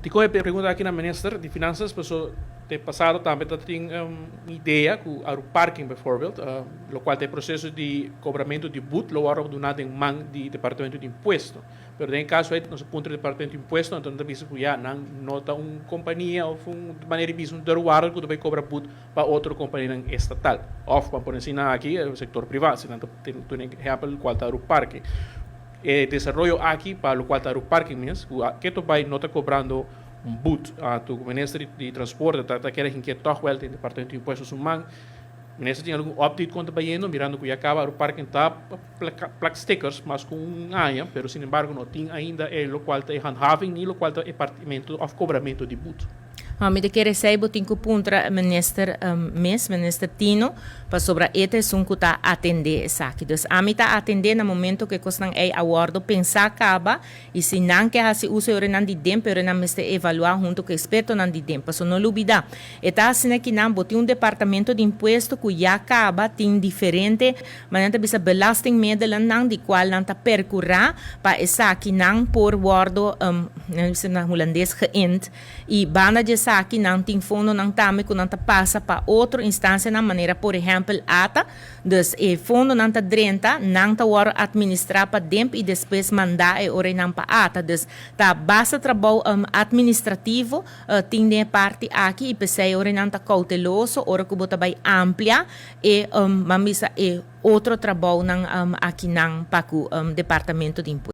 Tin e pregunta aki na minister di Finanzas, paso den pasado tambe tin un idea cu Aruparking bijvoorbeeld, locual ta e proceso di cobramento di boet, lo wordo duna den man di Departamento di Impuesto. Pero den caso ey, nos a puntra Departamento di Impuesto, anto nan ta bisa cu ya, nan no ta un compania of un manera di bisa un deurwaarder cu bay cobra boet pa otro compania estatal. Of pa pone asina aki, sector priva, si nan tin un ehempel cual ta Aruparking. E desaroyo aki pa locual ta Aruparking mes, cu ta bay no ta cobrando un boet. Anto minister di Transporte ta kier cu toch wel den Departamento di Impuesto su man. Minister, tin algun update con ta bayendo, mirando cu ya caba Aruparking ta plak stickers mas cu un aña, pero sin embargo no tin ainda e locual ta handhaving ni locual ta departamento of cobramento di boet? Ah, mi kier sa bo tin cu puntra minister mes, minister Tino, pasobra e ta esun cu ta atende esaki. Dus ami ta atende na momento cu cosnan ey a wordo pensa caba y si nan kier haci uso ora nan di DIMP, ora nan mester evalua hunto cu experto nan di DIMP. So no lubida. E ta asina cu nan bo tin un departamento di impuesto cu ya caba tin diferente, mas nan ta bisa belastingmiddelen nan di cual nan ta percura pa esaki nan por wordo nan bisa na Hulandes geïnd y banda di esaki nan tin fondo nan tambe cu nan ta pasa pa otro instancia na manera, por ehempel, ATA. Dus e fondo nan ta drenta, nan ta wordo administra pa DIMP y despues manda e ora nan pa ATA. Dus ta basta trabou administrativo tin den parti aki y p'esey ora nan ta cauteloso ora cu bo ta bay amplia e ban bisa e otro trabou nan aki nan pa cu departamento di impuesto.